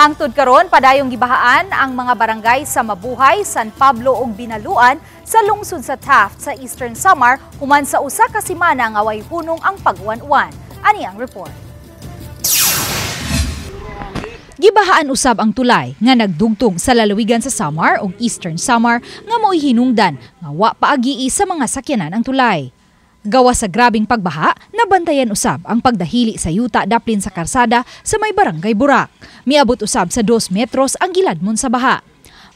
Hangtod karon, padayong gibahaan ang mga barangay sa Mabuhay, San Pablo ug Binaluan sa lungsod sa Taft sa Eastern Samar human sa usa ka semana nga way hunong ang pag-uwan-uwan. Ani ang report. Gibahaan usab ang tulay nga nagdugtong sa lalawigan sa Samar ug Eastern Samar nga mao'y hinungdan nga wa paagii sa mga sakyanan ang tulay. Gawas sa grabing pagbaha, nabantayan usab ang pagdahili sa yuta daplin sa karsada sa may Barangay Burak. Miabot usab sa 2 metros ang giladmon sa baha.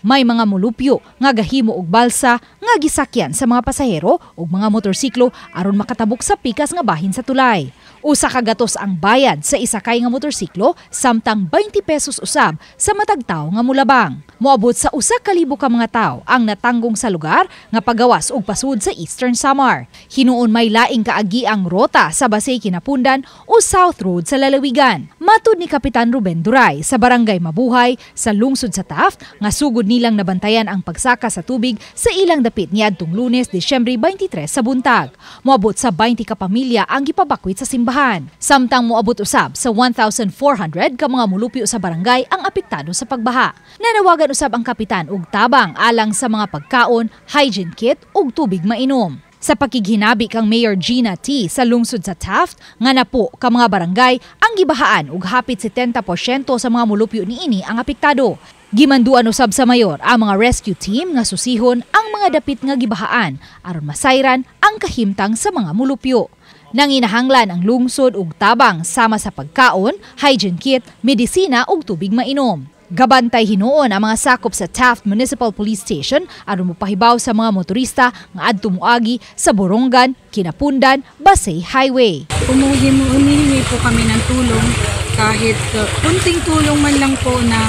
May mga mulupyo nga gahimo og balsa nga gisakyan sa mga pasahero ug mga motorsiklo aron makatabok sa pikas nga bahin sa tulay. Usa ka gatos ang bayad sa isakay nga motorsiklo, samtang 20 pesos usab sa matag tawo nga mulabang. Moabot sa 1,000 ka mga tawo ang natanggong sa lugar nga pagawas og pasud sa Eastern Samar. Hinuon may laing kaagi ang rota sa Basey Kinapundan o South Road sa lalawigan. Matud ni Kapitan Ruben Duray sa Barangay Mabuhay sa lungsod sa Taft nga sugod nilang nabantayan ang pagsaka sa tubig sa ilang dapit niadtong Lunes, Disyembre 23 sa buntag. Moabot sa 20 ka pamilya ang gipabakwit sa simbahan. Samtang moabot usab sa 1,400 ka mga mulupyo sa barangay ang apektado sa pagbaha. Nanawagan usab ang kapitan og tabang alang sa mga pagkaon, hygiene kit ug tubig mainom. Sa pakighinabi kang Mayor Gina T sa lungsod sa Taft nga napo ka mga barangay ang gibahaan ug hapit 70% sa mga mulupyo niini ang apektado. Gimanduan usab sa mayor ang mga rescue team nga susihon ang mga dapit nga gibahaan aron masayran ang kahimtang sa mga mulupyo. Nanginahanglan ang lungsod og tabang sama sa pagkaon, hygiene kit, medisina ug tubig mainom. Gabantay hinuon ang mga sakop sa Taft Municipal Police Station aron mopahibaw sa mga motorista nga adto moagi sa Borongan, Kinapundan, Basey Highway. Humihingi po kami ng tulong, kahit kunting tulong man lang po na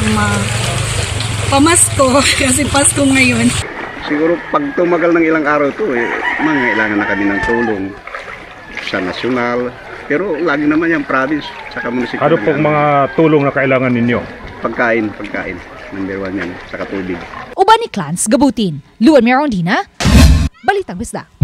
pamasko kasi Pasko ngayon. Siguro pag tumagal ng ilang araw to, eh, mangailangan na kami ng tulong sa nasyonal. Pero lagi naman yung province, saka munisipyo. Ano pong mga tulong na kailangan ninyo? Pagkain, pagkain. Number one yan, saka tubig. Uban ni Clans Gabutin. Luan Merondina, Balitang Bisdak.